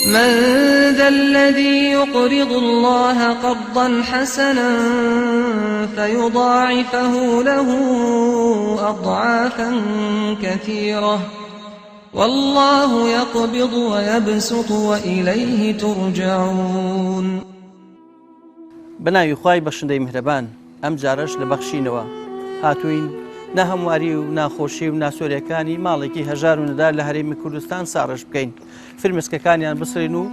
من ذا الذي يقرض الله قرضا حسنا فيضاعفه له أضعافا كثيرة والله يقبض ويبسط وإليه ترجعون. بەناوی خوای بەخشندەی میهرەبان ئەم جارەش لە بەخشینەوە هاتووین ناهەمواری و ناخۆشی و ناسۆریەکانی ماڵێکی هەژار و نەدار لە هەرێمی کوردستان ساڕێژ بکەین فرمسکەکانیان بسرین و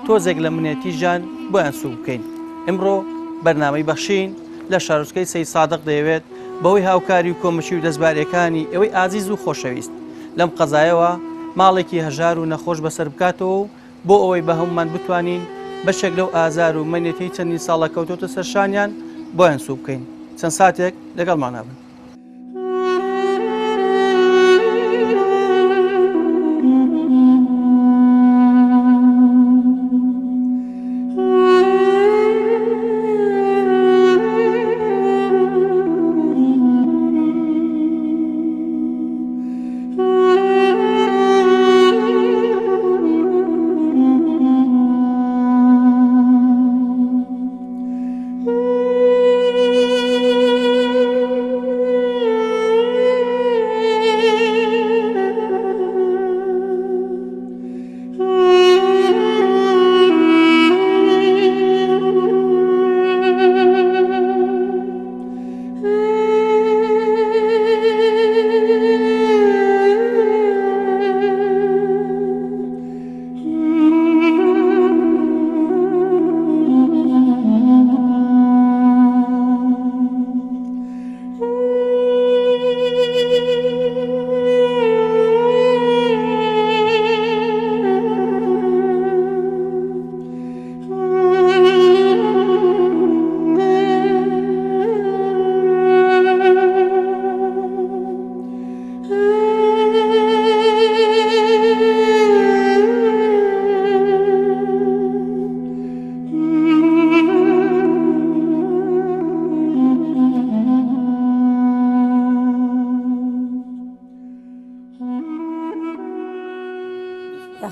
تۆزێک لە منێتی ژان بۆیان سوک بکەین ئمڕۆ بەرنامەی بەخشین لە شارۆچکەی سەی سادق دەیەوێت بەهۆی هاوکاری و کۆمەکی و دەستبارەکانی ئێوەی ئازیز و خۆشەویست لەم قەزایەوە ماڵێکی هەژار و نەخۆش بەسەر بکاتەوە و بۆ ئەوەی بە هەمومان بتوانین بەشێک لەو ئازار و مەنێتی چەندین ساڵە کەوتۆتە سەرشانیان بۆیان سوک بکەین چەند ساتێک لەگەڵمانابن.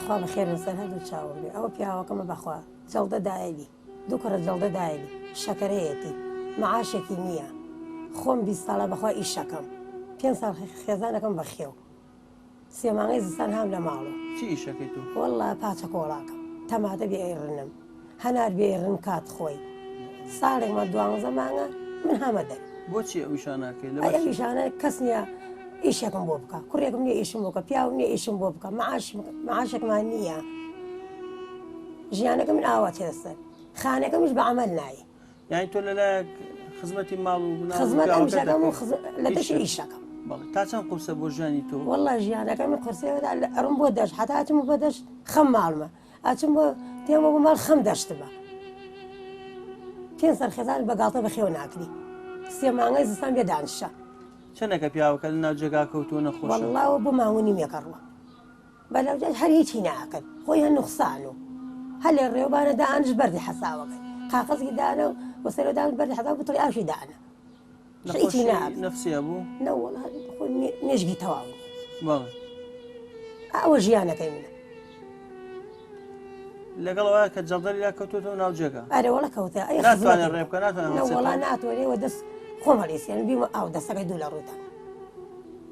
یاخوا بەخێر لەسەر هەردوو چاوم بێ ئەوە پیاوەکەمە بەخوا جەڵدە دایەبی دوو کوڕە جەڵدە دایەبی شەکەرەیەتی معاشێکی نییە خۆم 20 ساڵە بەخوا ئیشەکەم پێ ساڵ خێزانەکەم بەخێو سێ مانگەی زستان هام لە ماڵۆ. چی ئیشەکەی تۆ؟ وەڵا پاچە کۆڵاکەم تەماتە بێ ئەیڕنم هەنار بێ ئەیڕنم کات خۆی ساڵێکمان دوانزە مانگە من هامە دەر. بۆچی ئەو ئیشانە ئەکەی؟ لەبەر ئەی ئەو ئیشانە کەس نییە ئیشێکم بۆ بکا کوڕێکم نییە ئیشم بۆ بکا پیاوم نییە ئیشم بۆ بکا معاش معاشێکمان نییە ژیانەکە من ئاوا تێدە سەر خانەکەمیش بە عەمەل نایە. یانی تۆ لەلایەک خزمەتی ماڵ و مناڵ و خزمەت ئەم پیاوەکەت شەکەم و دەکەی خز... لە دەشی ئیشەکەی ئیشەکەم بەڵێ تا چەند قورسە بۆ ژیانی تۆ؟ والله ژیانەکەم من قورسێ ئەڕۆم بۆ دەشت حتا ئەچم بۆ دەشت خەم ماڵمە ئەچم بۆ تێمە بۆ ماڵ خەم دەشتمە پێنج سەر خێزان بە گاڵتە بەخێو ناکری سێ مانگەی زستان بێ دانیشە چەندێکە پیاوەکە لە ناو جێگا کەوتووە نەخۆشە؟ والله بۆ مانگ و نیمێکە ڕوە بەلەوجەش هەر هیچی ناکرد خۆی هەر نوخسان و هەر لە ڕێوبانە دانش بەردی حەساوەکەی قاقەزی دانە و سەرۆ دانش بەردی حەساو بتڵی ئاشی دانە هیچی ناکرد نەفسی هەبوو؟ نەوەڵا خۆی مێشکی تەواو نییە. بەڵێ. ئەوە ژیانەکەی منە. لەگەڵ ئەوە کە جەڵدەری لا کەوتۆتەوە ناو جێگا. ئەرێ وەڵا کەوتە ئەی ناتوانێت ڕێ بکە ناتوانێت هەڵسێتەوە. نەوەڵا ناتوانێ وە دەست خۆم هەڵیسێنم بیمە ئاو دەستەکەی دوو لە ڕووتان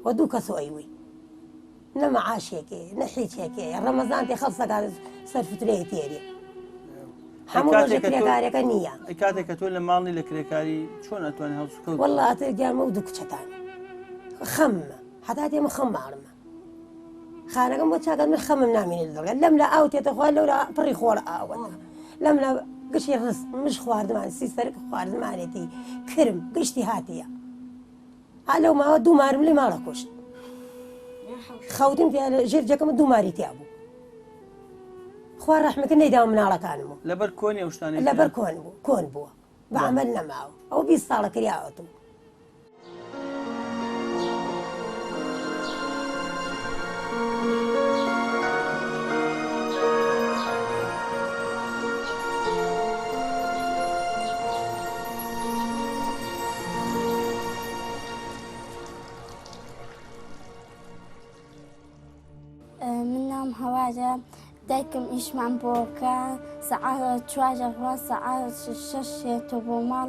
وە دوو کەس و ئەیوی. نە مەعاشێکێ نە حیچێکێ ڕەمەزان تێ خەڵسەکان سەر فترەیە تێرێ هەموو ڕۆژێ کرێکارەکە نییە ئەی کاتێک کە تۆ لە ماڵی لە کرێکاری چۆن ئەتوانی هەڵسوکەوت والله ئەتر گیانمە و دوو کچەتان خەممە هەتا تێمە خەم ماڵمە خانەکەم بۆ چاکە من خەمم نامێنێ لە دڵگە لەم لە ئاو تێتە خوار لەولا پڕی خۆڵ ئاوەتە لەم لە گشتی ڕز مش خواردمان سیسەرک خواردمانێتی کرم گشتی هاتیە ئا لەو ماوە دوو مارم لێ ماڵە کوشت خەوتم تیا لە ژێر جەکەمە دوو ماری تیا بوو خوا ڕەحمەکە نەیداوە مناڵەکانم و لەبەر کۆنی ئەو شتانەی لەبەر کۆن بوو کۆن بووە بە عەمەل نەماوە ئەو 20 ساڵە کریاوەتم من ناوم هەوارە. دایکم ئیشمان بۆ کە سەعات چوار ئەڕوا سەعات شەش یەتۆ بۆ ماڵ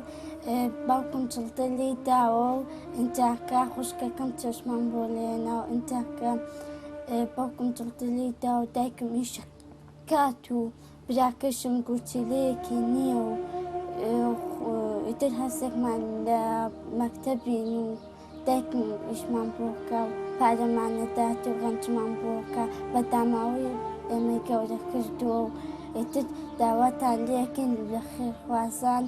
باوکم جڵدە لێی داوە و ئینجاکە خوشکەکەم چێشمان بۆ لێنا و ئینجاکە باوکم جڵدە لێی دا و دایکم ئیش کات و براکەشم گورچیلەیەکی نییە و ئیتر هەرسێکمان لە مەکتەبین و دایکم ئیشمان بۆ بکا و پارەمان نەدات و ڕەنجمان بۆ بکا بە داماوی ئێمەی گەورە کردووە و ئیتر داواتان لێکەین لە خێرخوازان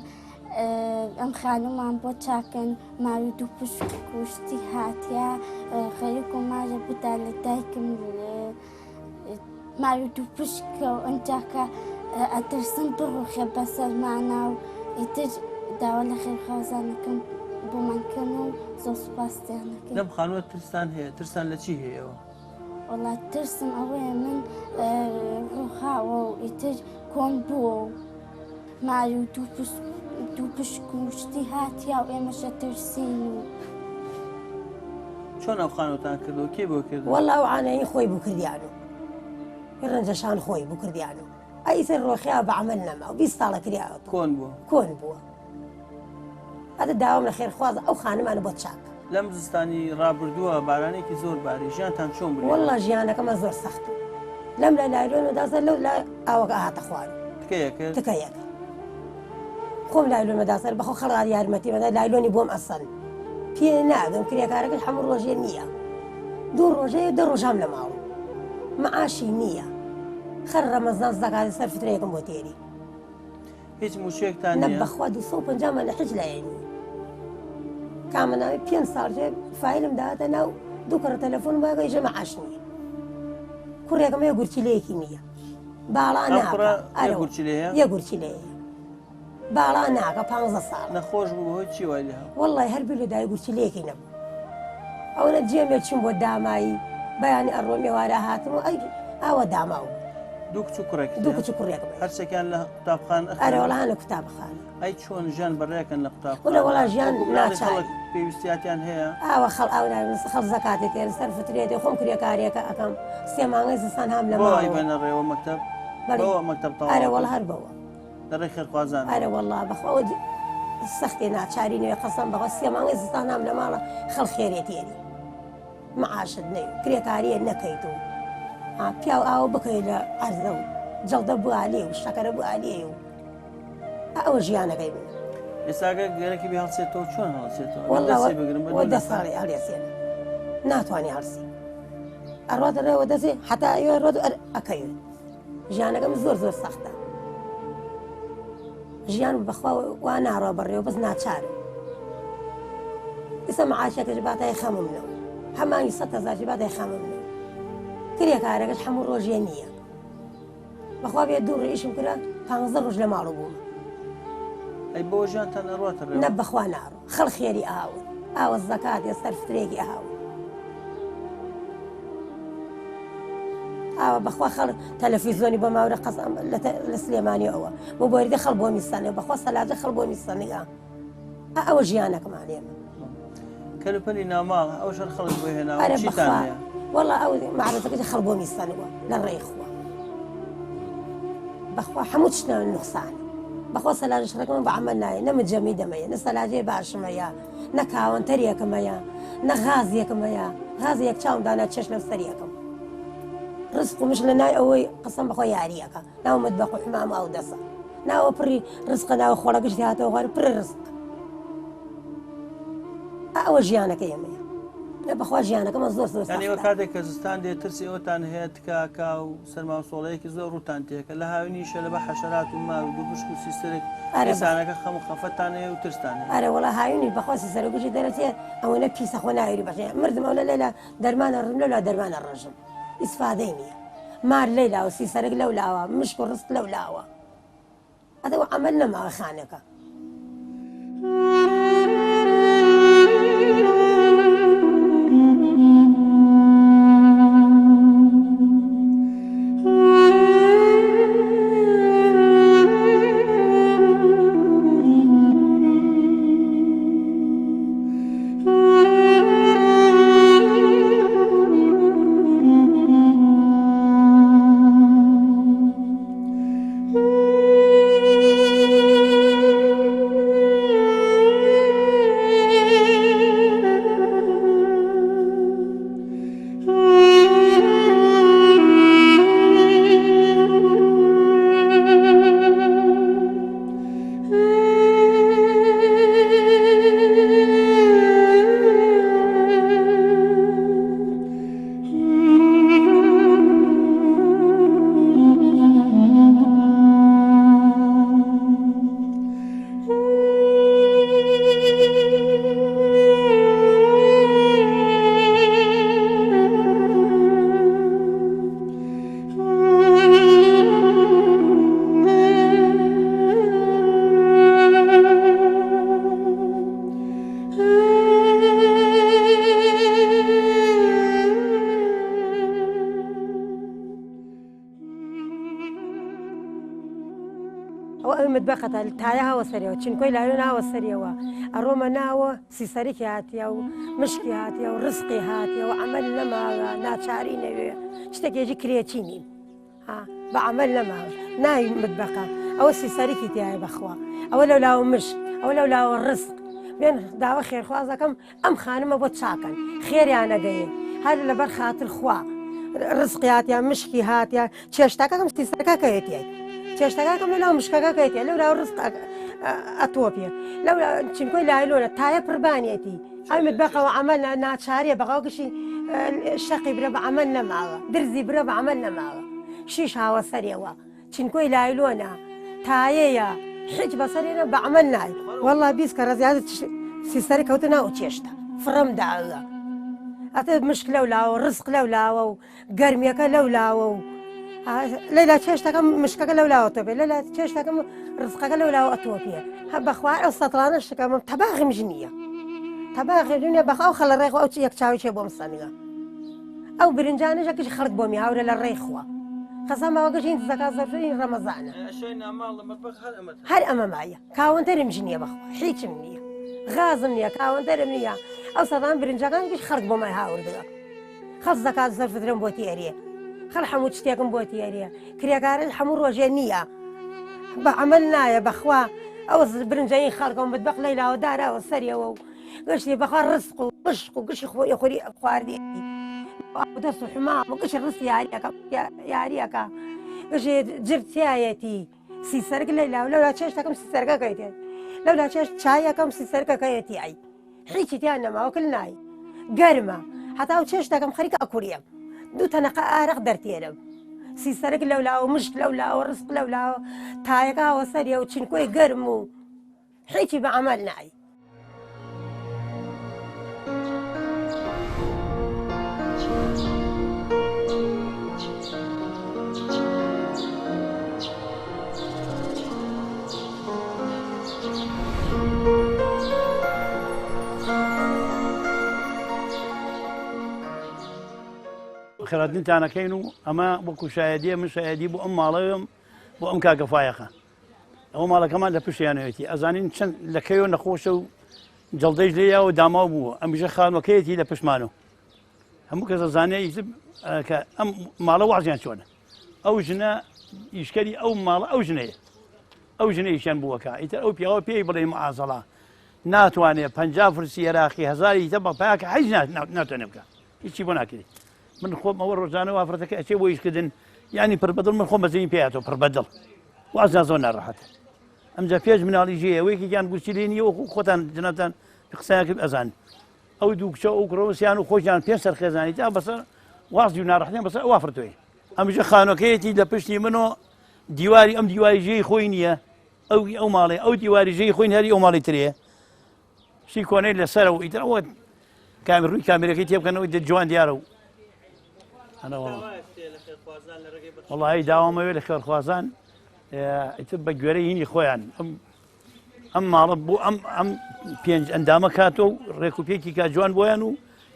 ئەم خانوومان بۆ چاکەن ماوی دوو پشک کوشتی هاتیە خەریک و مارە بدا لە دایکم ماوی دوو پشکە و ئەنجاکە ئەترسم بڕوخێ بەسەرمانا و ئیتر داوا لە خێرخوازانەکەم بۆمان کەن و زۆر سوپاستیان دەکەین. لەم خانووە ترستان هەیە، ترستان لە چی هەیەوە؟ وەڵا ترسم ئەوەیە من ڕووخاوە و ئیتر کۆن بووە و ماری و دوو پشک و شتی هاتیا و ئێمەشە ترسین و چۆن ئەو خانووتان کردەوە کێ بۆ کرد؟ وەڵا ئەو عانەی خۆی بوو کردیان و ڕەنجەشان خۆی بوو کردیان و ئەی سەر ڕۆخیا بە عمل نەما و 20 ساڵە کریاوە کۆن بووە کۆن بووە ئەدە داوام لە خێرخواز ئەو خانمانە بۆ چاک لەم زستانی ڕابردووە بارانێکی زۆر باری ژیانتان چۆن بوو؟ وەڵا ژیانەکەمە زۆر سەخت بوو لەم لای لایلۆنە داسەر لەو لای ئاوەکە هاتە خوار تکەیەکە تکەیەکە خۆم لایلۆنە داسەر بەخۆ خەڵار یارمەتی بەدا لایلۆنی بۆم ئەسەن پێ ناگەم کرێکارەکەش هەموو ڕۆژێ نییە دوو ڕۆژەیە دە ڕۆژام لە ماڵ معاشی نییە خەر ڕەمەزان زەکاتی سەر فترەیەکم بۆ تێری هیچ مووچەیەکتان نە نییە؟ بەخوا 250 مان لە حیچ لایێ نییە کامە ناوی پێنج ساڵ جێ فایلم داوەتە ناو دوو کڕە تەلەفۆن باگە ئیژە مەعاش نییە کوڕێکم هەیە گورچیلەیەکی نییە باڵا ئەم ناکا کوڕە یەک ئەرەوە گورچیلەیە؟ یە گورچیلەیە باڵا ناکە 15 ساڵ نەخۆش بوو بەهۆی چی وای لێ هات؟ وەڵڵای هەر بیر لە دایک گورچیلەیەکی نەبوو ئەوەنە جێم لێ چووم بۆ دامایی بەیانی ئەڕۆم ئێوارە هاتم و ئەی ئاوا داماو بوو. دوو کچ و کوڕێکت دوو هەیە؟ کچ و کوڕێکم هەیە. هەرسێکیان لە قوتابخانە ئەرێ ئەخوێنن؟ وەڵا هەن لە قوتابخانە. ئەی چۆن ژیان بەڕێکەن لە قوتابخانە؟ وەڵا وەڵا ژیان وەکو مناڵی ناچاری. خەڵک پێویستیاتیان هەیە؟ ئاوا خەڵ ئاو ناوێ خەڵ زەکاتێ تێر سەر فترێ دێ خۆم کرێکاریەکە ئەکەم سێ مانگەی زستان هام لە بۆ ماڵەوە. ئەیبەنە ڕێوە مەکتەب؟ بەڵێ. بەوە مەکتەب تەواو ئەرێ وەڵا ئەکەن؟ هەر بەوە. لە ڕێی خێرخوازانەوە. ئەرێ وەڵا بەخوا ئەوە سەختێ ناچاری نەوێ قەسەم بەخوا سێ مانگەی زستان هام لە ماڵە خەڵ خێرێ تێری. معاشت نەی و کرێکاریە نەکەیت و پیاو ئاوە بکەی لە عەرزە و جەڵدە بوالێ و شەکەرە بوالێ و ئەوە ژیانەکەی من. ئێستاگە گەرەکی بێ هەڵسێتەوە چۆن هەڵسێتەوە؟ واللە دەستی بگرم بە دوو دە ساڵی هەڵێسێنە ناتوانێ هەڵسی ئەڕواتە ڕێوە دەسێ حتا ئەوێ ڕۆت ئەکەوێت ژیانەکەم زۆر زۆر سەختە ژیان بەخوا وا ناڕوا بەڕێوە بەس ناچارم ئێستا معاشەکەش باتای خەمم نەو هەمانی 100 هەزار باتای خەمم نەو کرێکارەکەش هەموو ڕۆژێ نییە بەخوا بێ دوو ڕێیشم کرا 15 ڕۆژ لە ماڵ بووم. ئەی بۆ ژیانتان ئەڕواتە ڕێوە؟ نە بەخوا ناڕۆ خەڵ خێری ئاوە ئاوە زەکاتێ سەر فترێکی ئاوە ئاوە بەخوا خەڵ تەلەفیزۆنی بۆ ماورە قەسەم لە سلێمانی ئەوە مبۆریدە خەڵ بۆ میسانێ بەخوا سەلاجە خەڵ بۆ میسانەگا ئەوە ژیانەکەمان ئێمە. کەلوپەلی ناوماڵ ئەو شەر خەڵک بۆ هێناوە ئەرە چیتان بەخوا هەیە؟ وەڵا ئەو معرەزەکەی خەڵ بۆ میسانەوە لە ڕێی خوا بەخوا هەموو شتە نوقسانە بەخوا سەلاجە شڕەکەم بە عەمەل نایە نە مجەمی دەمەیە نە سەلاجەی باشم هەیە نە کاوەنتەرێکم هەیە نە غازێکم هەیە غازی یەک چاوم دانا چێش لەو سەریەکەم ڕزق و مش لە نای ئەوەی قسەم بەخۆ یاریەکە ناو مەتبەخ و حمام و ئاودەسە ناوە پڕی ڕزقە ناوە خۆڵە گشتی هاتەوە خوار پڕی ڕزق ئەوە ژیانەکە ئێمەیە نە بەخوا ژیانەکەمە زۆر زۆر یانی ئێوە سەختە. کاتێک کە زستان دێت ترسی ئەوەتان هەیە تکاکا و سەرما و سۆڵەیەکی زۆر ڕووتان تێکە لە هاوینیشە لەبە حەشەرات و مار و دووپشک و سیسرک ئەرێ ئینسانەکە خەم و خەفەتتان هەیە و ترستان هەیە. ئەرێ وەڵا هاوینیش بەخوا سیسرک گوشی دەرەچێ ئەوەنە پیسە خۆ ناوێری بەخێ مردم ئەو لە لەیلا دەرمانە ڕژم لەولا دەرمانە ڕژم ئیسفادەی نییە مار لەیلاوە سیسرک لەولاوە مشک و ڕزق لەولاوە ئەدەوە عەمەل نەماوە خانەکە. ئەوە ئەوی متبەخەتە تایە هاوە سەرەوە چنکۆی لایۆن هاوە سەریەوە ئەڕۆمە ناوە سیسەرێکی هاتیە و مشکی هاتیە و ڕزقی هاتیە و عەمەل نەماوە ناچاری نەوێ شتێکێکی کرێچی نیم ها بە عەمەل نەماوە ناوی متبەخە ئەوە سیسەرێکی تایە بەخوا ئەوە لەو لاوە مشک ئەوە لەو لاوە ڕزق بێن داوا خێرخوازەکەم ئەم خانمە بۆ چاکەن خێریانەگەیێ هەر لەبەر خاتر خوا ڕزقی هاتیە مشکی هاتیە چێشتەکەم سیسەکە کەیەتیای چێشتەکەم لەناو مشکەکە کەیتە لەو لاو ڕزق ئەتۆپێ لەو چنکۆی لایلۆنە تایە پربانیەتی ئەو متبەقەوە عەمەل ناچاریە بەغاو گشتی شەقی برە بە عەمەل نەماوە درزی برە بە عەمەل نەماوە شیش هاوە سەرەوە چنکۆی لایلۆنە تایەیە حیچ بەسەرێنە بە عەمەل نای واللە 20 کەڕە زیاتر سیسەری کەوتە ناو چێشتە فڕم داوە ئەتە مشک لەو لاوە ڕزق لەو لاوە و گەرمیەکە لەو لاوە و لەلا چێشتەکەم مشکەکە لەو لاوە تۆپێ لەلا چێشتەکەم ڕزقەکە لەو لاوە ئەتۆپێ هە بەخوا ئەو سەتڵانە شکەمم تەباغم ژنیە تەباغی ژنیە بەخوا ئەو خەڵە ڕێخوا ئەو چ یەک چاوی چێ بۆم سەنگە ئەو برنجانەشە گشت خەڵک بۆمی هاورە لە ڕێی خوا قەسەم باوە گشت هین زەکا زەرفرین ڕەمەزانە هەر ئەمە مایە کاوەندەرم ژنیە بەخوا هیچم نییە غازم نییە کاوەندەرم نییە ئەو سەدان برنجەکان گشت خەڵک بۆ مای هاوردووە خەڵ زەکات زەرفدرم بۆ تێرێ خەڵ هەموو شتێکم بۆ تێرێ کرێکارن هەموو ڕۆژێ نییە بە عمل نایە بەخوا ئەو برنجەی خەڵکەم متبەق لەیلاوە داراوە سەریەوە و گشتی بەخوا ڕزق و مشق و گشتی خۆی خوری خواردێتی دەست و حمام و گشتی ڕست یاریەکە یاریەکە گشتی جرتیایەتی سیسەرگ لەیلا و لەولا چێشتەکەم سیسەرگەکەی دێت لەولا چێشت چایەکەم سیسەرگەکەیەتی ئەی هیچی تیان نەماوە کل نای گەرمە هەتا و چێشتەکەم خەریکە ئەکوریەم دوو تەنەقە ئارەق دەرتێرم سیسەرگ لەولاوە مشت لەولاوە ڕزق لەولاوە تایەکە سەریە و چنکۆی گەرم و هیچی بە عەمەل نای. خێراتنتانەکەین و ئەمە وەکو شایەدیە من شایەدی بۆ ئەم ماڵەوەم بۆ ئەم کاکە فایەقە ئەوە ماڵەکەمان لە پشتیانەوەتی ئەزانین چەند لە کەیۆ نەخۆشە و جەڵدەیش لێ یاوە داماو بووە ئەمیشە خانوەکەیەتی لە پشتمانەوە هەموو کەس ئەزانێ کە ئەم ماڵە وازیان چۆنە ئەو ژنە ئیشکەری ئەو ماڵە ئەو ژنەیە ئەو ژنە ئیشیان بووەکە ئیتر ئەو پیاوە پێی بڵێ معازەڵا ناتوانێ پ فرسی عێراقی هزاری تە بە پاکە حیز ناتوانێ بکە هیچی بۆ ناکرێت من خۆم ئەوە ڕۆژانە ئافرەتەکە ئەچێ بۆ ئیشکردن یعنی پڕ بەدڵ من خۆم بەزەین پێیاتەوە پڕ بەدڵ واز زۆر ناڕەحەتە ئەمجا پێش مناڵی ژێ ئەوەیەکیان گورچی لێ نییە وەکو خۆتان جنابتان قسەیان کرد ئەزان ئەو دوو کچە ئەو کوڕەوسیان و خۆشیان پێ سەر خێزانی تا بەسەر وازی و ناڕەحتیان بەسەر ئەو ئافرەتەوەی ئەمجا خانۆکەیەتی لە پشتی منۆ دیواری ئەم دیواری ژێی خۆی نییە ئەو ئەو ماڵێ ئەو دیواری ژێی خۆی هەری ئەو ماڵی ترەیە شتی کۆنەی لەسەرە و ئیتر ئەوە کامر ڕووی کامێرەکەی تێ بکەنەوە جوان دیارە و وەڵی داوامەوێ لە خێرخوازان ئیتر بە گوێرەی هینی خۆیان ئەم ئەم ماڵە بۆ ئەم ئەم پێنج ئەندامە کاتۆ و ڕێک و پێکی کا جوان بۆیان و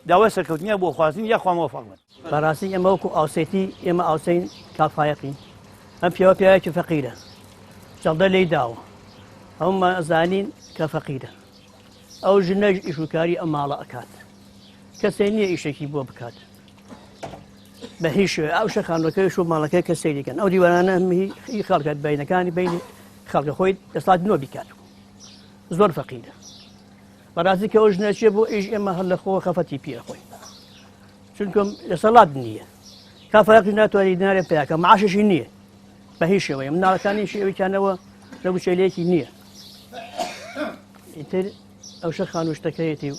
داوای سەرکەوتنیان بۆ خوازین یاخوا مۆفەق بن. بەڕاستی ئێمە وەکو ئاوسێتی ئێمە ئاوسین کاک فایەقین ئەم پیاوە پیاوێکی فەقیرە جەڵدە لێی داوە هەموومان ئەزانین کە فەقیرە ئەو ژنەش ئیش و کاری ئەم ماڵە ئەکات کەسێ نییە ئیشێکی بۆ بکات بە هیچ شێوەیە ئەو شەخانەکەیش و ماڵەکەی کە سەیریکەن ئەو دیوارانە هی خەڵکە بینەکانی بینی خەڵکە خۆی دەسڵات نۆ بیکات زۆر فەقیرە بەڕاستی کە ئەو ژنە چێ بۆ ئیش ئێمە هەر لە خۆ خەفەتی پێ خۆی چونکە دەسەڵات نییە کافرەکەش ناتوانێت دینارێ پیاکە معاششی نییە بە هیچ شێوەیە مناڵەکانیشی ئەویکانەوە لە گوچەلەیەکی نییە ئیتر ئەو شە خانوشتەکەیەتی و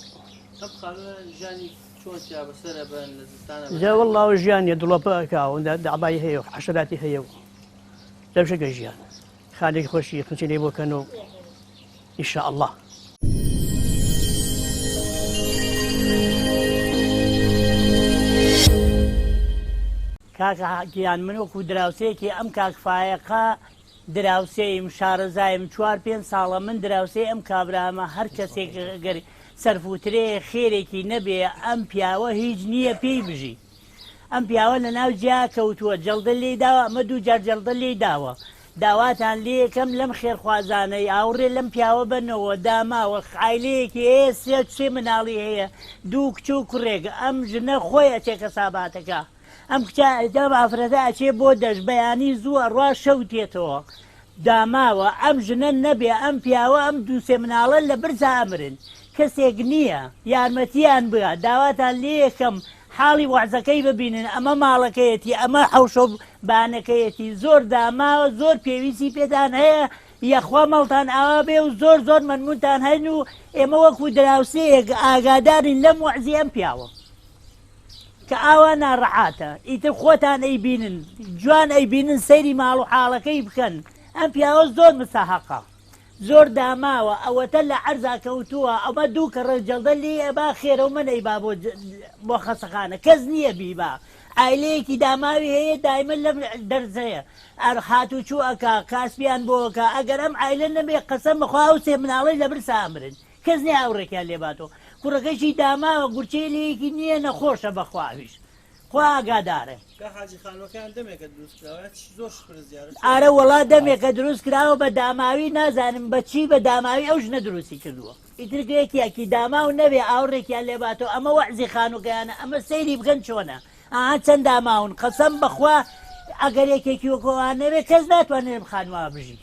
جا والله ژیان نیە دڵۆپە ئەکا دەعبای هەیە و حەشەراتی هەیە و لەو شەکە ژیان خالێکی خۆشی خنچینەی بۆ کەن و ئیشاء الله. کاکە گیان من وەکو دراوسێیەکی ئەم کاک فایەقە دراوسێیم شارەزایم چوار پێنج ساڵە من دراوسێی ئەم کابرامە هەر کەسێک گەر سەرفوترێ خێرێکی نەبێ ئەم پیاوە هیچ نییە پێی بژی ئەم پیاوە لە ناو جیا کەوتووە جەڵدە لێی داوە ئەمە دوو جار جەڵدە لێی داوە. داواتان لێکەم لەم خێرخوازانەی ئاوڕێ لەم پیاوە بەنەوە داماوە عایلەیەکی هەیە سێ سێ مناڵی هەیە دوو کچ و کوڕێک ئەم ژنە خۆی ئەچێ کەساباتەکە ئەم کچە ئەم ئافرەتە ئەچێ بۆ دەش بەیانی زوو ئەڕوا شەو تێتەوە داماوە ئەم ژنە نەبێ ئەم پیاوە ئەم دووسێ مناڵە لە برسا ئەمرن کەسێک نییە یارمەتیان بگا داواتان لێکەم حاڵی وەعزەکەی ببینن ئەمە ماڵەکەیەتی ئەمە حەوشە و بانەکەیەتی زۆر داماوە زۆر پێویستی پێتان هەیە یەخوا ماڵتان ئاوا بێ و زۆر زۆر مەمنونتان هەین و ئێمە وەکو دراوسێیەک ئاگادارین لەم وەعزی ئەم پیاوە کە ئاوا ناڕەحاتە ئیتر خۆتان ئەیبینن جوان ئەیبینن سەیری ماڵ و حاڵەکەی بکەن ئەم پیاوە زۆر مساحەقە زۆر داماوە ئەوەتە لە عەرزا کەوتووە ئەمە دوو کەڕە جەڵدە لێی ئەبا خێرەو من ئەیبا بۆ بۆ خەسەخانە کەس نییە بیبا عایلەیەکی داماوی هەیە دایمە لەم دەرزەیە ئەر هاتوچوو ئەکا کاسپیان بۆ ئەکا ئەگەر ئەم عایلە نەبێ قەسەم بەخوا ئەو سێ مناڵەی لە برسا ئەمرن کەس نییە ئاوڕێکیان لێ باتەوە کوڕەکەشی داماوە گورچەی لێیەکی نییە نەخۆشە بەخوا ئەویش خوا ئاگادارە. کاک حاجی خانوەکەیان دەمێکە دروست کراوە یا چ زۆر شپرز دیارە چۆن؟ ئارە وەڵا دەمێکە دروست کراوە بە داماوی نازانم بە چی بە داماوی ئەو ژنە دروستی کردووە ئیتر یەکیەکی داماو نەبێ ئاوڕێکیان لێ باتەوە ئەمە وەعزی خانوکەیانە ئەمە سەیری بکەن چۆنە ئاها چەند داماون قەسەم بەخوا ئەگەر یەکێکی وەکو ئەوان نەبێ کەس ناتوانێت لەم خانوە بژی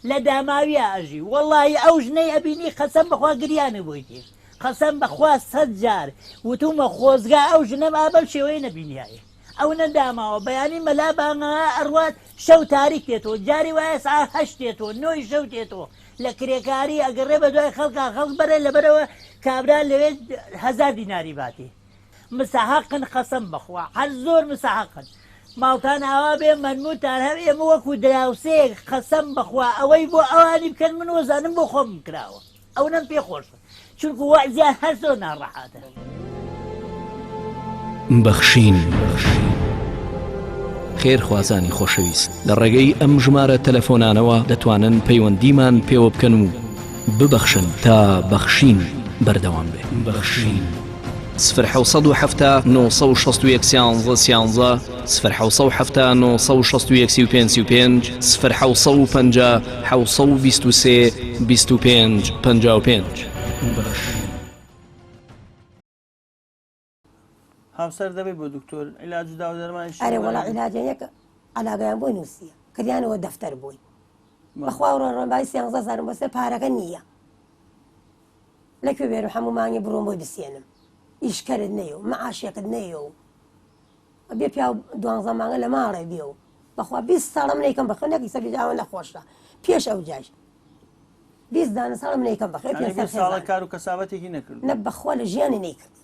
لە داماویا ئەژی وەڵاهی ئەو ژنەی ئەبینی قەسەم بەخوا گریانە بۆی تێ قەسەم بەخوا سەد جار وتومە خۆزگا ئەو ژنەم ئا بەم شێوەیە نەبینیایە ئەو نەداماوە بەیانی مەلا بانگا ئەڕوات شەو تاریک تێتەوە جاری وایە سعات هەشت تێتەوە نۆی شەو تێتەوە لە کرێکاری ئەگەڕێ بە دوای خەڵکا خەڵک بەرێ لەبەرەوە کابرا لەوێ هەزار دیناری باتێ مسەحەقن قەسەم بەخوا هەر زۆر مسەحەقن ماڵتان ئاوا بێ مەنموتان هەم ئێمە وەکو دراوسێک قەسەم بەخوا ئەوەی بۆ ئەوانی بکەن من وەزانم بۆ خۆم کراوە ئەونەم پێ خۆشە چونکو وەعزیان هەر زۆر ناڕەحاتە. بەخشین خێرخوازانی خۆشەویست لە ڕێگەی ئەم ژمارە تەلەفۆنانەوە دەتوانن پەیوەندیمان پێوە بکەن و ببەخشن تا بەخشین بەردەوام بێ. بەخشین. سفر 770 961 سیانزە سیانزە سفر 770 961 35 35 سفر 750 723 25 55. هاوسەر دەبێت بۆ دکتۆر عیلاج و داو دەرمانیش ئەرێ وەڵا عیلاجیان یەک عەلاگەیان بۆی نووسیە کردیانەوە دەفتەر بۆی بەخوا ڕۆ ڕۆنبای سیانزە هەزارم بۆ سەر پارەکە نییە لە کوێ بێرم هەموو مانگێ بڕۆم بۆی بسێنم ئیشکەرت نەیە و مەعاشێکت نەیە و بێ پیاو دوانزە مانگە لە ماڵێ بێ و بەخوا 20 ساڵە من یکەم بەخۆ نەک ئیسە بیداوە نەخۆشە پێش ئەو جاش 20 دانە ساڵە من یکەم بەخێ پێ ساڵە کار و کەسابەتێکی نەکرد نە بەخوا لە ژیانی نەیکرد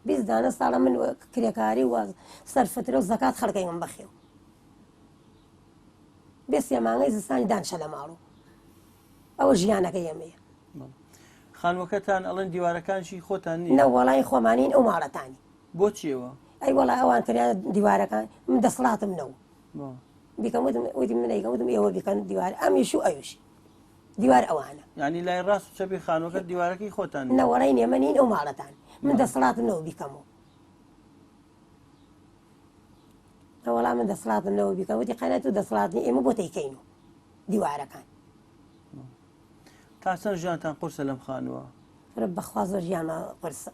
20 دانە ساڵە من کرێکاری و سەرفترە و زەکات خەڵکەی من بەخێو بێ سێ مانگەی زستانی دانشە لە ماڵ و ئەوە ژیانەکەی ئێمەیە. خانوەکەتان ئەڵێن دیوارەکانشی خۆتان نییە؟ نەوەڵای خۆمانین ئەو ماڵەتانی. بۆ چیەوە؟ ئەی وەڵا ئەوان کردیان دیوارەکان من دەسەڵاتم نەبوو. بیکەم وتم وتی من ئەیکەم وتم ئێوە بیکەن دیوار ئەمیش و ئەویش دیوار ئەوانە. یعنی لای ڕاست و چەپی خانوەکە دیوارەکەی خۆتان نییە؟ نەوەڵای ئێمە نین ئەو ماڵەتان من دەسەڵاتم نەبوو بیکەمەوە. نەوەڵا من دەسەڵاتم نەبوو بیکەم وتی قەنەت و دەسەڵات نی ئێمە بۆ تەیکەین و دیوارەکان. تا چەند ژیانتان قورسە لەم خانووە؟ فرە بەخوا زۆر ژیانمان قورسە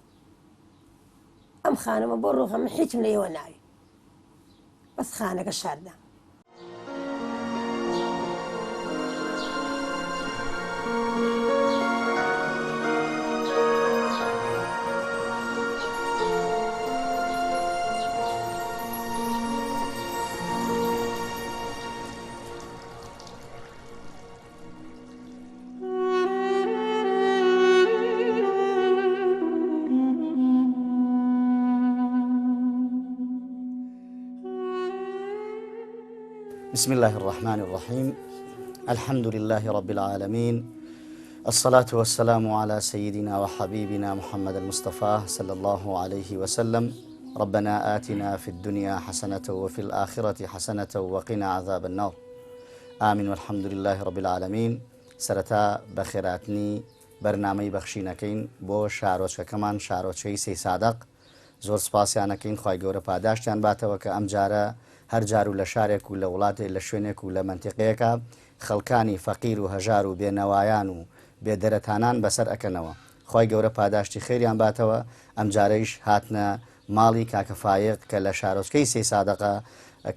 ئەم خانمە بۆ ڕۆخە من هیچم لە ئێوە ناوی بەس خانەکە شاردە. بسم الله الرحمن الرحيم الحمد لله رب العالمين الصلاة والسلام على سيدنا وحبيبنا محمد المصطفى صلى الله عليه وسلم ربنا آتنا في الدنيا حسنة وفي الآخرة حسنة وقنا عذاب النار آمین والحمد للە رب العالمین سەرەتا بەخێراتنی بەرنامەی بەخشینەکەین بۆ شارۆچکەکەمان شارۆچکەی سەیسادق زۆر سپاسیان ئەکەین خوای گەورە پاداشتیان باتەوە کە ئەم جارە. هەر جار و لە شارێک و لە وڵاتێ لە شوێنێک و لە مەنتیقەیەکا خەڵکانی فەقیر و هەژار و بێ نەوایان و بێ دەرەتانان بەسەر ئەکەنەوە. خوای گەورە پاداشتی خێریان باتەوە، ئەمجارەیش هاتنە ماڵی کاکە فایق کە لە شارۆچکەی سەیسادەقە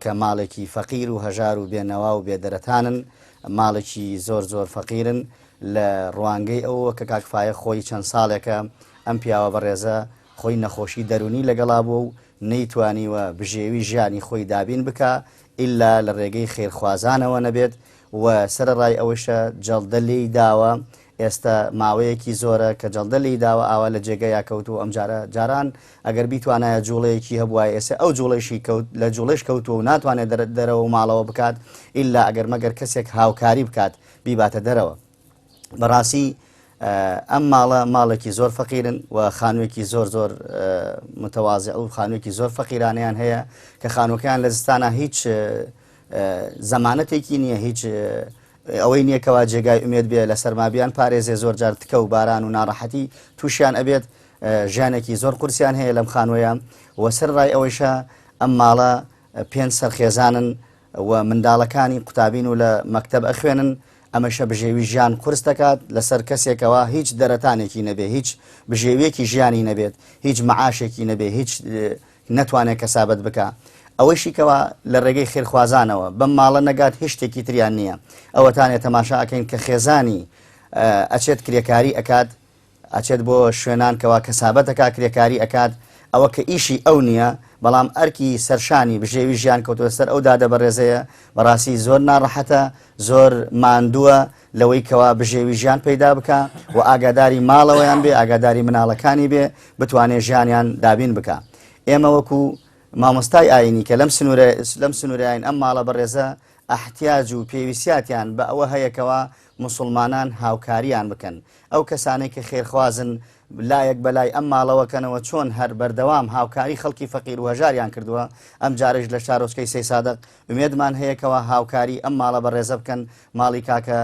کە ماڵێکی فەقیر و هەژار و بێ نەوا و بێ دەرەتانن، ماڵێکی زۆر زۆر فەقیرن لە ڕوانگەی ئەوەوە کە کاک فایق خۆی چەند ساڵێکە ئەم پیاوە بەڕێزە خۆی نەخۆشی دەروونی لەگەڵا بووە و نەیتوانیوە بژێوی ژیانی خۆی دابین بکا ئیلا لە ڕێگەی خێرخوازانەوە نەبێت و سەرەڕای ئەوەیشە جەڵدە لێی داوە ئێستە ماوەیەکی زۆرە کە جەڵدە لێی داوە ئاوا لە جێگەیا کەوتووە ئەمجارە جاران ئەگەر بیتوانایە جوڵەیەکی هەبوایە ئێستا ئەو جوڵەیشی کەوت لە جوڵەیش کەوتووە و ناتوانێت دەرەوە و ماڵەوە بکات ئیلا ئەگەر مەگەر کەسێک هاوکاری بکات بیباتە دەرەوە. بەڕاستی ئەم ماڵە ماڵێکی زۆر فەقیرن و خانوویەکی زۆر زۆر متەوازع و خانوویەکی زۆر فەقیرانیان هەیە کە خانووەکەیان لە زستانە هیچ زەمانەتێکی نییە هیچ ئەوەی نییە کەوا جێگای ئومێد بێ لە سەرمابیان پارێزێ زۆر جار تکە و باران و ناڕەحەتی تووشیان ئەبێت ژیانێکی زۆر قورسیان هەیە لەم خانوویە و سەر ڕای ئەوەیشە ئەم ماڵە پێنج سەرخێزانن و منداڵەکانی قوتابین و لە مەکتەب ئەخوێنن، ئەمەشە بژێوی ژیان قورس دەکات لەسەر کەسێکەوە هیچ دەرەتانێکی نەبێ هیچ بژێویەکی ژیانی نەبێت هیچ مەعاشێکی نەبێ هیچ نەتوانێت کەسابەت بکا ئەوەیشی کەوا لە ڕێگەی خێرخوازانەوە بەم ماڵە نەگات هیچ شتێکی تریان نییە ئەوەتانێ تەماشا ئەکەین کە خێزانی ئەچێت کرێکاری ئەکات ئەچێت بۆ شوێنان کەوا کەسابەت ئەکا کرێکاری ئەکات ئەوە کە ئیشی ئەو نییە بەڵام ئەرکی سەرشانی بژێوی ژیان کەوتوە سەر ئەو دادە بەڕێزەیە بەڕاستی زۆر ناڕەحەتە زۆر ماندووە لەوەی کەوا بژێوی ژیان پەیدا بکا و ئاگاداری ماڵەوەیان بێ ئاگاداری مناڵەکانی بێ بتوانێ ژیانیان دابین بکا ئێمە وەکو مامۆستای ئاینی کە لەم سنوورە لەم سنوورین ئەم ماڵە بەڕێزە ئەحتیاج و پێویستیاتیان بە ئەوە هەیە کەوا موسوڵمانان هاوکاریان بکەن ئەو کەسانەی کە خێرخوازن لایەک بەلای ئەم ماڵەوە کەنەوە چۆن هەر بەردەوام هاوکاری خەڵکی فەقیر و هەژاریان کردووە ئەم جارەیش لە شارۆچکەی سەیسادق ئومێدمان هەیە کەوا هاوکاری ئەم ماڵە بەڕێزە بکەن ماڵی کاکە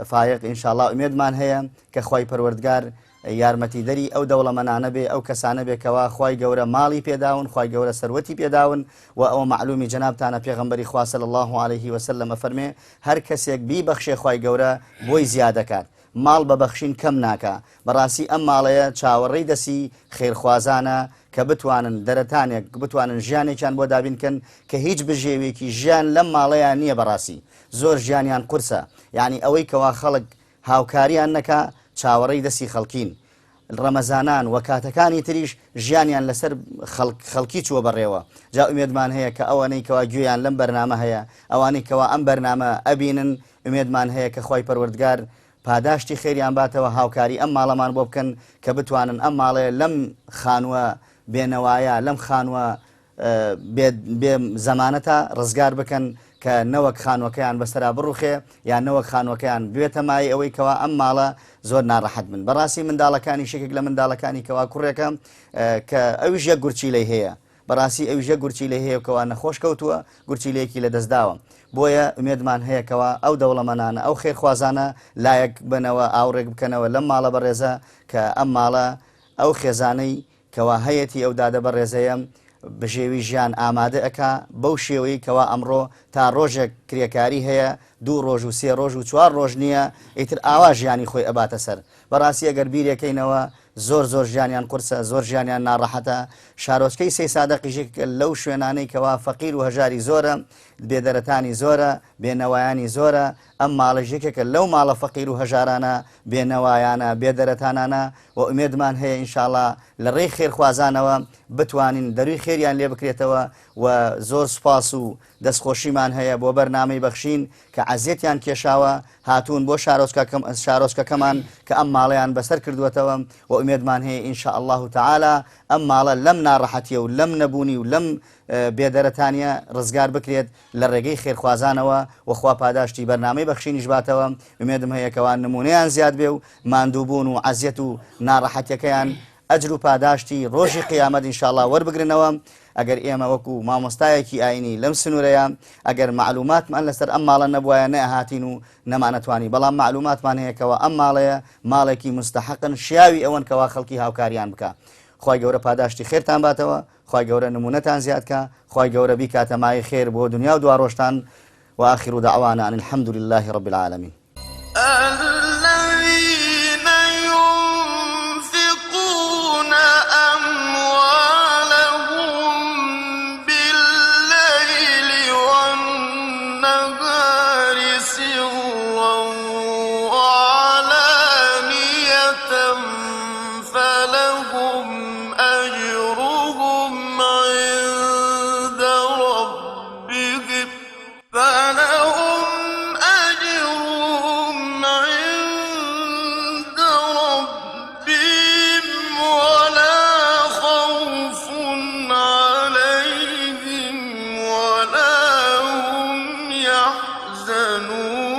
فایەق ئینشاڵا ئومێدمان هەیە کە خوای پەروەردگار یارمەتیدەری ئەو دەوڵەمەنانە بێ ئەو کەسانە بێ کەوا خوای گەورە ماڵی پێداون خوای گەورە سەروەتی پێداون و ئەوە مەعلومی جەنابتانە پێغەمبەری خوا صلی اللە علیه وسلم ئەفەرمێ هەر کەسێک بیبەخشێ خوای گەورە بۆی زیادەکات ماڵ بە بەخشین کەم ناکا بەڕاستی ئەم ماڵەیە چاوەڕێی دەسی خێرخوازانە کە بتوانن دەرەتانێک بتوانن ژیانێکیان بۆ دابین کەن کە هیچ بژێوێکی ژیان لەم ماڵەیان نییە بەڕاستی زۆر ژیانیان قورسە یعنی ئەوەی کەوا خەڵک هاوکاریان نەکا چاوەڕێی دەسی خەڵکین ڕەمەزانان و کاتەکانی تریش ژیانیان لەسەر خەڵک خەڵکی چووە بەڕێوە جا ئومێدمان هەیە کە ئەوانەی کەوا گوێیان لەم بەرنامە هەیە ئەوانەی کەوا ئەم بەرنامە ئەبینن ئومێدمان هەیە کە خوای پەروەردگار پاداشتی خێریان باتەوە هاوکاری ئەم ماڵەمان بۆ بکەن کە بتوانن ئەم ماڵەیە لەم خانووە بێنەوایە لەم خانووە بێ بێ زەمانەتە ڕزگار بکەن کە نەوەک خانوەکەیان بەسەرا بڕوخێ یان نەوەک خانوەکەیان بێتە مایەی ئەوەی کەوا ئەم ماڵە زۆر ناڕەحەت بن بەڕاستی منداڵەکانی شێکێک لە منداڵەکانی کەوا کوڕێکە کە ئەویش یەک گورچیلەی هەیە بەڕاستی ئەویش یەک گورچیلەی هەیە کەوا نەخۆش کەوتووە گورچیلەیەکی لەدەستداوە بۆیە ئومێدمان هەیە کەوا ئەو دەوڵەمەنانە ئەو خێرخوازانە لایەک بنەوە ئاوڕێک بکەنەوە لەم ماڵە بەڕێزە کە ئەم ماڵە ئەو خێزانەی کەوا هەیەتی ئەو دادە بەڕێزەیە بژێوی ژیان ئامادە ئەکا بەو شێوەی کەوا ئەمڕۆ تا ڕۆژێک کرێکاری هەیە دوو ڕۆژ و سێ ڕۆژ و چوار ڕۆژ نییە ئیتر ئاوا ژیانی خۆی ئەباتە سەر بەڕاستی ئەگەر بیرێکەینەوە زۆر زۆر ژیانیان قورسە زۆر ژیانیان ناڕەحەتە شارۆچکەی سەیسادەقیش یەکێکە لەو شوێنانەی کەوا فەقیر و هەژاری زۆرە بێدەرەتانی زۆرە بێنەوایانی زۆرە ئەم ماڵەش یەکێکە لەو ماڵە فەقیر و هەژارانە بێنەوایانە بێدەرەتانانە و ئومێدمان هەیە ان شاءاللە لە ڕێی خێرخوازانەوە بتوانین دەروی خێریان لێ بکرێتەوە و زۆر سوپاس و دەستخۆشیمان هەیە بۆ بەرنامەی بەخشین کە عەزێتیان کێشاوە هاتوون بۆ شارۆچکەکەمان کە ئەم ماڵەیان بەسەر کردووەتەوە و ئومێدمان هەیە ان شاء اللە تعالی ئەم ماڵە لەم ناڕەحەتیە و لەم نەبوونی و لەم بێدەرەتانیە ڕزگار بکرێت لە ڕێگەی خێرخوازانەوە و خوا پاداشتی بەرنامەی بەخشینیش باتەوە ئومێدم هەیە کەوا نمونەیان زیاد بێ و ماندووبوون و عەزیەت و ناڕەحەتیەکەیان ئەجر و پاداشتی ڕۆژی قیامەت ان شاء اللە وەربگرنەوە ئەگەر ئێمە وەکو مامۆستایەکی ئاینی لەم سنوورەیە ئەگەر مەعلوماتمان لەسەر ئەم ماڵە نەبوایە نەئەهاتین و نەمانەتوانی بەڵام مەعلوماتمان هەیە کەوا ئەم ماڵەیە ماڵێکی مستحقن شیاوی ئەوەن کەوا خەڵکی هاوکاریان بکا. خوای گەورە پاداشتی خێرتان باتەوە، خوای گەورە نمونەتان زیاد کا، خوای گەورە بیکاتە مایەی خێر بۆ دنیا و دواڕۆژتان، وآخر دعوانا ان الحمد للە رب العالمین. الذین ینفقون اموالهم باللیل والنهار سرا وعلانیة فلهم اجرهم عند ربهم فلهم اجرهم عند ربهم ولا خوف عليهم ولا هم يحزنون.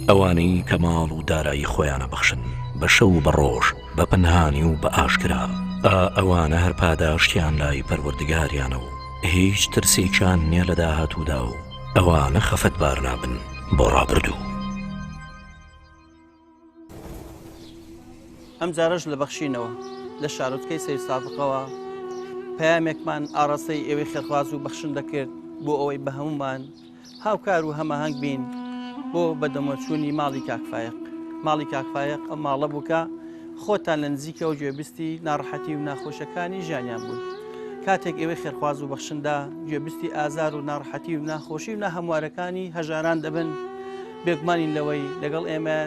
ئەوانەی کە ماڵ و دارایی خۆیان ئەبەخشن بە شەو و بە ڕۆژ، بە پەنهانی و بە ئاشکرا، ئا ئەوانە هەر پاداشتیان لای پەروەردگاریانە و هیچ ترسێکیان نیە لە داهاتوودا و ئەوانە خەفەتبار نابن بۆ ڕابردوو. ئەمجارەش لە بەخشینەوە لە شارۆچکەی سەیدسادقەوە پەیامێکمان ئاڕاستەی ئێوەی خێرخواز و بەخشندە کرد بۆ ئەوەی بە هەمومان هاوکار و هەماهەنگ بین بۆ بەدەمەچوونی ماڵی کاک فایەق. ماڵی کاک فایەق ئەو ماڵە بوو کە خۆتان لە نزیکەوە گوێبیستی ناڕەحەتی و ناخۆشیەکانی ژیانیان بوون. کاتێک ئێوەی خێرخواز و بەخشندە گوێبیستی ئازار و ناڕەحەتی و ناخۆشی و ناهەموارەکانی هەژاران دەبن، بێگومانین لەوەی لەگەڵ ئێمە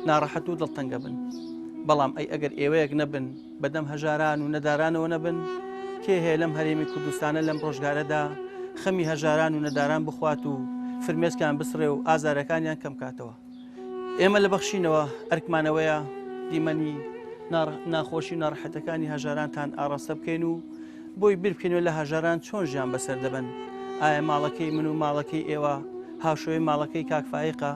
ناڕەحەت و دڵتەنگە بن. بەڵام ئەی ئەگەر ئێوەیەک نەبن بەدەم هەژاران و نەدارانەوە نەبن، کێ هەیە لەم هەرێمی کوردستانە لەم ڕۆژگارەدا خەمی هەژاران و نەداران بخوات و فرمێسکیان بسڕێ و ئازارەکانیان کەم کاتەوە؟ ئێمە لە بەخشینەوە ئەرکمانەوەیە دیمەنی ناخۆشی و ناڕەحەتەکانی هەژارانتان ئاڕاستە بکەین و بۆی بیر بکەینەوە لە هەژاران چۆن ژیان بەسەر دەبەن؟ ئایا ماڵەکەی من و ماڵەکەی ئێوە هاوشێوەی ماڵەکەی کاک فایقە؟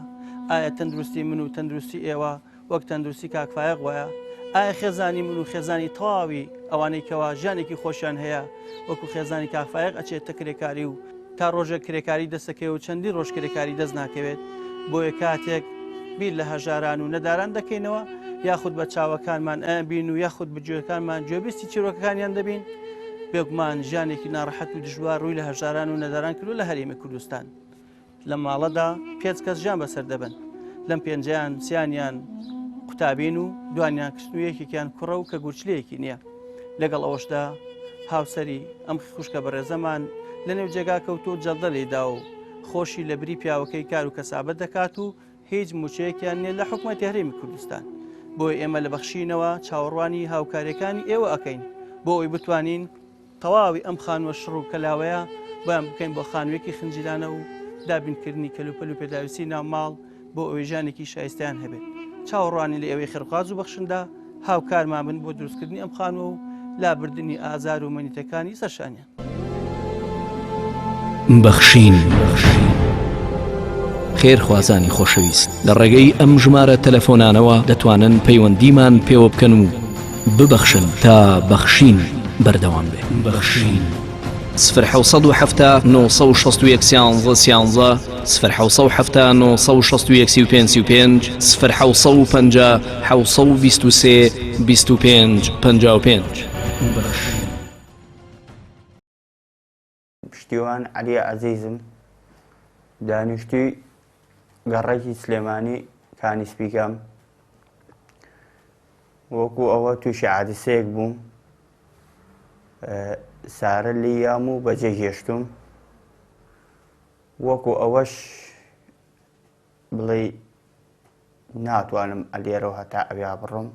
ئایا تەندروستی من و تەندروستی ئێوە وەک تەندروستی کاک فایەق وایە؟ ئایا خێزانی من و خێزانی تەواوی ئەوانەی کەوا ژیانێکی خۆشیان هەیە وەکو خێزانی کاک فایەق ئەچێتە کرێکاری و تا ڕۆژێک کرێکاری دەستەکەوێت و چەندین ڕۆژ کرێکاری دەست ناکەوێت بۆیە کاتێک بیر لە هەژاران و نەداران دەکەینەوە یاخود بە چاوەکانمان ئەبین و یاخود بە گوێکانمان گوێبیستی چیرۆکەکانیان دەبین بێگومان ژیانێکی ناڕەحەت و دژوار ڕووی لە هەژاران و نەداران کردو لە هەرێمی کوردستان لەم ماڵەدا پێنج کەس ژیان بەسەر دەبەن، لەم پێنجیان سیانیان قوتابین و دوانیان کچن و یەکێکیان کوڕە و کە گورچلەیەکی نییە. لەگەڵ ئەوەشدا هاوسەری ئەم خوشکە بەڕێزەمان لەنێو جێگا کەوتووە و جەڵدە لێیدا و خۆشی لە بری پیاوەکەی کار و کەسابەت دەکات و هیچ مووچەیەکیان نییە لە حکومەتی هەرێمی کوردستان. بۆیە ئێمە لە بەخشینەوە چاوەڕوانی هاوکارییەکانی ئێوە ئەکەین بۆ ئەوەی بتوانین تەواوی ئەم خانووە شڕ و کەلاوەیە بۆیان بکەین بۆ خانوویەکی خنجیلانە و دابینکردنی کەلوپەل و پێداویستی ناو ماڵ بۆ ئەوەی ژیانێکی شایستەیان هەبێت. چاوەڕوانی لە ئێوەی خێرخواز و بەخشندە هاوکارمان بن بۆ دروستکردنی ئەم خانووە و لابردنی ئازار و مەنیتەکانی سەرشانیان. بەخشین. خێرخوازانی خۆشەویست لە ڕێگەی ئەم ژمارە تەلەفۆنانەوە دەتوانن پەیوەندیمان پێوە بکەن و ببەخشن تا بەخشین بەردەوام بێ. بەخشین. سفر 770 961 سیانزە سیانزە سفر 770 961 35 35 سفر 750 723 25 55. بەخشین. پشتیوان عەلی عەزیزم، دانیشتووی گەڕەکی سلێمانی کانی سپیکەم. وەکو ئەوە تووشی عادسەیەک بووم سارە لیام و بەجێ هێشتوم وەکو ئەوەش بڵێ ناتوانم ئەلێرەوە هەتا ئەویا بڕۆم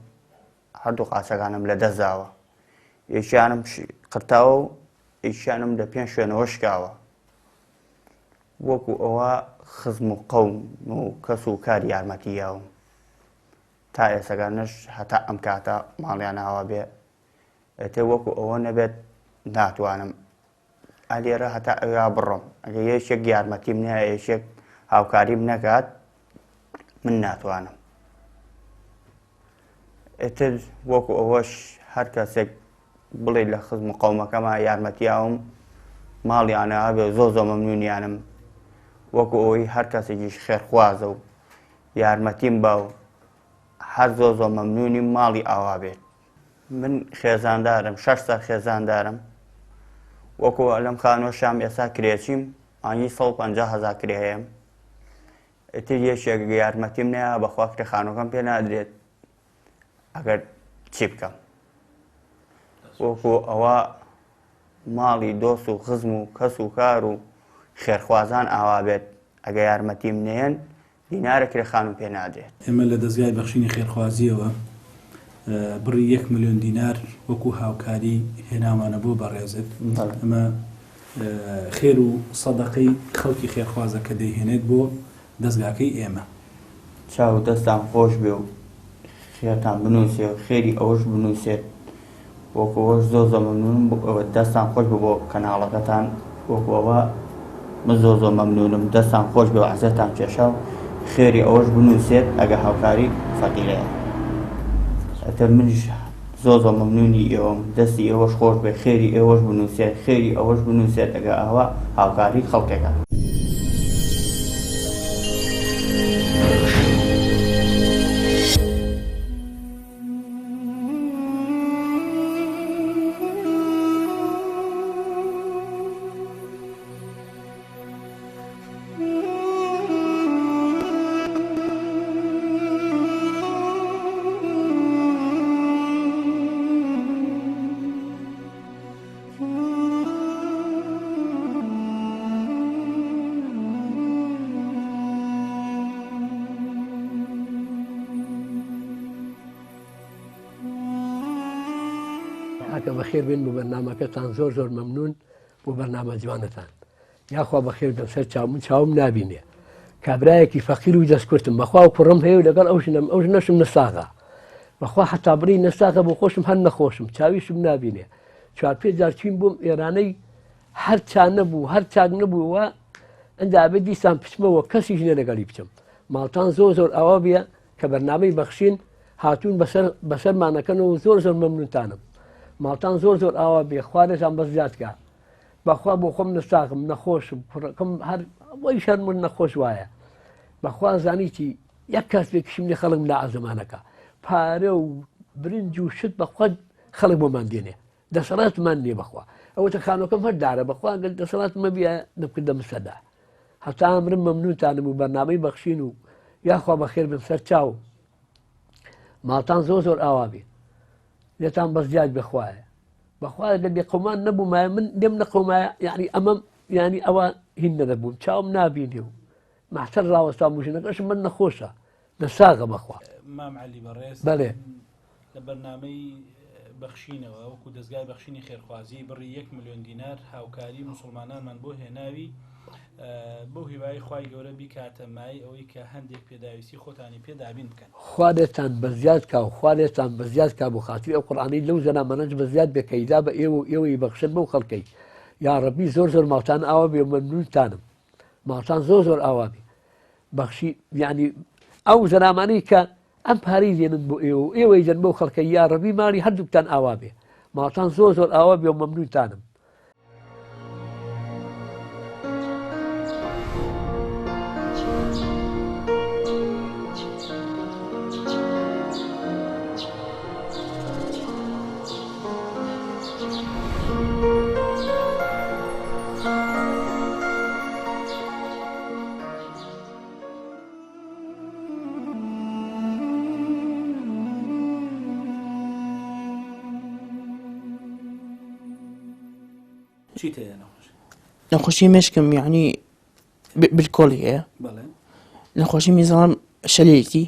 هەردوو قاچەکانم لە دەست داوە یەکیانم قرتاوە و یەکیانم لە پێنج شوێنەوە شکاوە وەکو ئەوە خزم و قەوم و کەس و کار یارمەتی یاوم تا ئێسەکانش هەتا ئەم کاتە ماڵیان ئاوا بێ ئێتێ وەکو ئەوە نەبێت ناتوانم ئالێرە هەتا ئەویا بڕۆم ئەگە یەکێک یارمەتیم نایە یەکێک هاوکاریم نەکات من ناتوانم ئیتر وەکو ئەوەش هەر کەسێک بڵێ لە خزم و قەومەکەما یارمەتیاوم ماڵیانە هەبێ زۆ زۆ مەمنونیانم وەکو ئەوەی هەر کەسێکیش خێرخوازە و یارمەتیم با و. هەر زۆر زۆر مەمنونیم ماڵی ئاوا بێت. من خێزاندارم شەش سەر خێزاندارم وەکو لەم خانووەشام ئێستا کرێچیم مانگی 150 هەزار کرێ هەیەم ئیتر یەکێک یارمەتیم نەیا بەخوا کرێ خانووەکەم پێ نادرێت ئەگەر چی بکەم وەکو ئەوە ماڵی دۆست و خزم و کەس و کار و خێرخوازان ئاوا بێت ئەگە یارمەتیم نەیەن دینارە کرێ خانووم پێ نادرێت. ئێمە لە دەزگای بەخشینی خێرخوازییەوە بڕی یەک ملیۆن دینار وەکو هاوکاری هێناومانە بۆ بەڕێزت. ئەمە خێر و سەدەقەی خەڵکی خێرخوازە کە دەیهێنێت بۆ دەزگاکەی ئێمە. چاو و دەستتان خۆش بێ و خێرتان بنووسێ و خێری ئەوەش بنووسێت وەکو ئەوەش زۆر زۆر مەمنونم بۆ ئێوە دەستان خۆش بێ بۆ کەناڵەکەتان وەکو ئەوە من زۆر زۆر مەمنونم دەستان خۆش بێ و عەزێتان کێشا و خێری ئەوەش بنووسێت ئەگە هاوکاری فەقیرەیە ئەتر منیش زۆر زۆر مەمنونی ئێوەم دەستی ئێوەش خۆش بێ خێری ئێوەش بنووسێت خێری ئەوەش بنووسێت ئەگە ئاوا هاوکاری خەڵکێکە. کاکە بەخێر بێن بۆ بەرنامەکەتان زۆر زۆر مەمنون بۆ بەرنامە جوانەتان یاخوا بەخێر بێن سەر چاو من چاوم نابینێ کابرایەکی فەقیر و دەستکورتم بەخوا و کوڕم هەیە و لەگەڵ ئەو ژنەم ئەو ژنەشم نەساغە بەخوا حتا بڕی نەساغە بۆ خۆشم هەر نەخۆشم چاویشم نابینێ چوار پێ جار چین بووم ئێرانەی هەر چا نەبوو هەر چاک نەبووەوە ئەنجا بێ دیسان بچمەوە کەسیش نیە لەگەڵی بچم ماڵتان زۆر زۆر ئاوا بێ کە بەرنامەی بەخشین هاتوون بەسەر بەسەرمانەکەنەوە زۆر زۆر مەمنونتانم ماڵتان زۆر زۆر ئاوا بێ خوا لێتان بەس زیاد کا بەخوا بۆ خۆم نەساغم نەخۆشم کوڕەکەم هەر وەی شەر من نەخۆش وایە بەخوا زانیتی یەک کەس بێ کشم لێ خەڵک لە ئازمانەکە پارە و برنج و شت بەخوا خەڵک بۆمان دێنێ دەسەڵاتمان نییە بەخوا ئەوەتە خانۆکەم هەر دارە بەخوا گەر دەسەڵاتمە بیە دەمکردە مسەدا هەتا ئەمرم مەمنونتانم و بەرنامەی بەخشین و یاخوا بەخێر بن سەر چاو ماڵتان زۆر زۆر ئاوا بێ لێتان بەس زیاد بخوایە بەخوا گەر لێ قەومان نەبوومایە من لێم نەقەومایە یعنی ئەمەم یعنی ئەوە هین نەدەبووم چاوم نابینێ و مەحتەر ڕاوەستام و ژنەکەشم من نەخۆشە نەساغە بەخوا. مام عەلی بەڕێز بەڵێ. لە بەرنامەی بەخشینەوە وەکو دەزگای بەخشینی خێرخوازی بڕی یەک ملیۆن دینار هاوکاری موسڵمانانمان بۆ هێناوی بەو هیوای خوای گەورە بیکاتە مایەی ئەوەی کە هەندێک پێداویستی خۆتانی پێ دابین بکەن. خوا لێتان بەزیاد کا و خوا لێتان بەزیاد کا بۆ خاتری ئەو قورئانەی لەو زەلامانەش بەزیاد بێ کە ئیدا بە ئێوە و ئێوەی بەخشن بەو خەڵکەی یاڕەبی زۆر زۆر ماڵتان ئاوا بێ و مەمنونتانم ماڵتان زۆر زۆر ئاوا بێ بەخشی یعنی ئەو زەلامانەی کە ئەم پارەی دێنن بۆ ئێوە و ئێوەی دەن بەو خەڵکە یاڕەبی ماڵی هەردووکتان ئاوا بێ ماڵتان زۆر زۆر ئاوا بێ و مەمنونتانم. چیت هەیە نەخۆشی؟ نەخۆشی مێشکم یعنی بالکۆڵی هەیە نەخۆشی میزڵام شەلێکی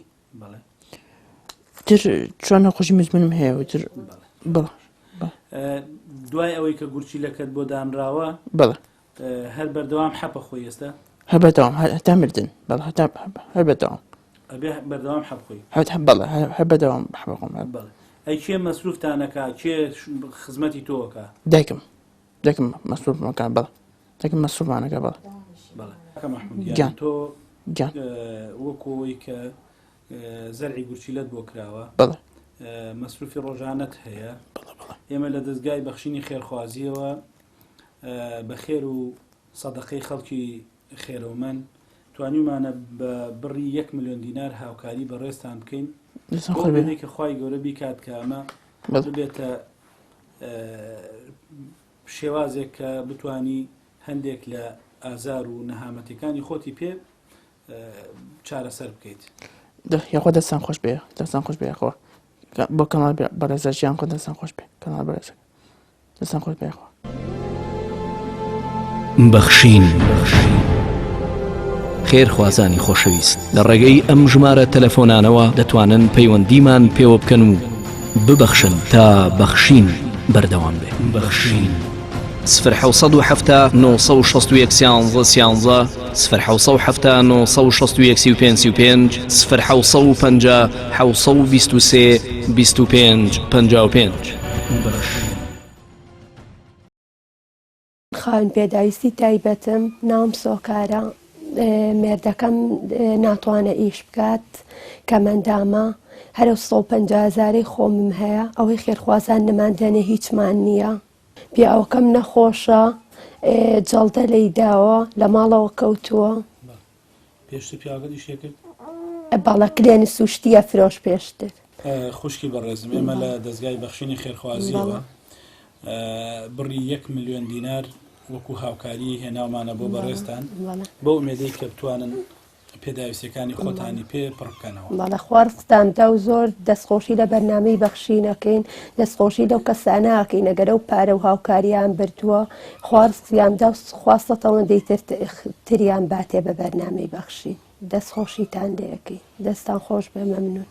تر چۆن نەخۆشی مزمنم هەیە و تر بڵێ دوای ئەوەی کە گورچیلەکەت بۆ دانراوە بەڵێ هەر بەردەوام حەپە خۆی ئێستا؟ هەر بەردەوام هەتا مردن بەڵێ هەتا هەر بەردەوام. ئەبێ بەردەوام حەپ خۆی؟ هەر بەڵێ هەر بەردەوام حەپ خۆم. بەڵێ ئەی کێ مەسروفتانەکا کێ خزمەتی تۆ ئەکا؟ دایکم دایکم مەسروفمەکا بەڵێ دایکم مەسروفمانەکا بەڵێ. بەڵێ کاکە مەحمود گیان تۆ گیان وەکو ئەوەی کە زەرعی گورچیلەت بۆ کراوە بەڵێ مەسروفی ڕۆژانەت هەیە ئێمە لە دەزگای بەخشینی خێرخوازیەوە بە خێر و سەدەقەی خەڵکی خێرەومەند توانیومانە بە بڕی یەک ملیۆن دینار هاوکاری بەڕێزتان بکەین دەستان بۆ خۆش بێ. ئەوەی کە خوای گەورە بیکات کە ئەمە بەڵێ. ببێتە شێوازێک کە بتانی هەندێک لە ئازار و نەهامەتەکانی خۆتی پێ چارەسەر بکەیت. یاخوا دەستان خۆش بێ دەستان خۆش بێ یاخوا بۆ کەناڵ بەڕێزە ژیان خۆ دەستان خۆش بێ کەناڵ بەڕێزە دەستان خۆش بێ یاخوا. بەخشین خێرخوازانی خۆشەویست لە ڕێگەی ئەم ژمارە تەلەفۆنانەوە دەتوانن پەیوەندیمان پێوە بکەن و ببەخشن تا بەخشین بەردەوام بێ. بەخشین. سفر 770 961 13 13 سفر 770 961 35 35 سفر 750 723 25 55. بەخشین. خاوەن پێداویستی تایبەتم، ناوم سۆکارە، مێردەکەم ناتوانێ ئیش بکات، کەمئەندامە، هەر ئەو 150 هەزارەی خۆمم هەیە، ئەوەی خێرخوازان نەماندەنێ هیچمان نییە. پیاوەکەم نەخۆشە، جەڵدە لێی داوە، لە ماڵەوە کەوتووە. پێشتر پیاوەکەت ئیشی کرد؟ بەڵێ، کلێنس و شتی ئەفرۆشت پێشتر. خوشکی بەڕێزم ئێمە لە دەزگای بەخشینی خێرخوازیەوە بڕی یەک ملیۆن دینار وەکو هاوکاری هێناومانە بۆ بەڕێزتان بەو ئومێدەی کە بتوانن پێداویستیەکانی خۆتانی پێ پڕ بکەنەوە. بەڵێ خوا ڕزقتان بدا و زۆر دەستخۆشی لە بەرنامەی بەخشین ئەکەین دەستخۆشی لەو کەسانە ئەکەین ئەگەر ئەو پارە و هاوکاریان بردووە خوا ڕزقیان بدا و خوا سەتەوەندەی تر تریان باتێ بە بەرنامەی بەخشین دەستخۆشیتان لێ ئەکەین دەستان خۆش بێ مەمنون.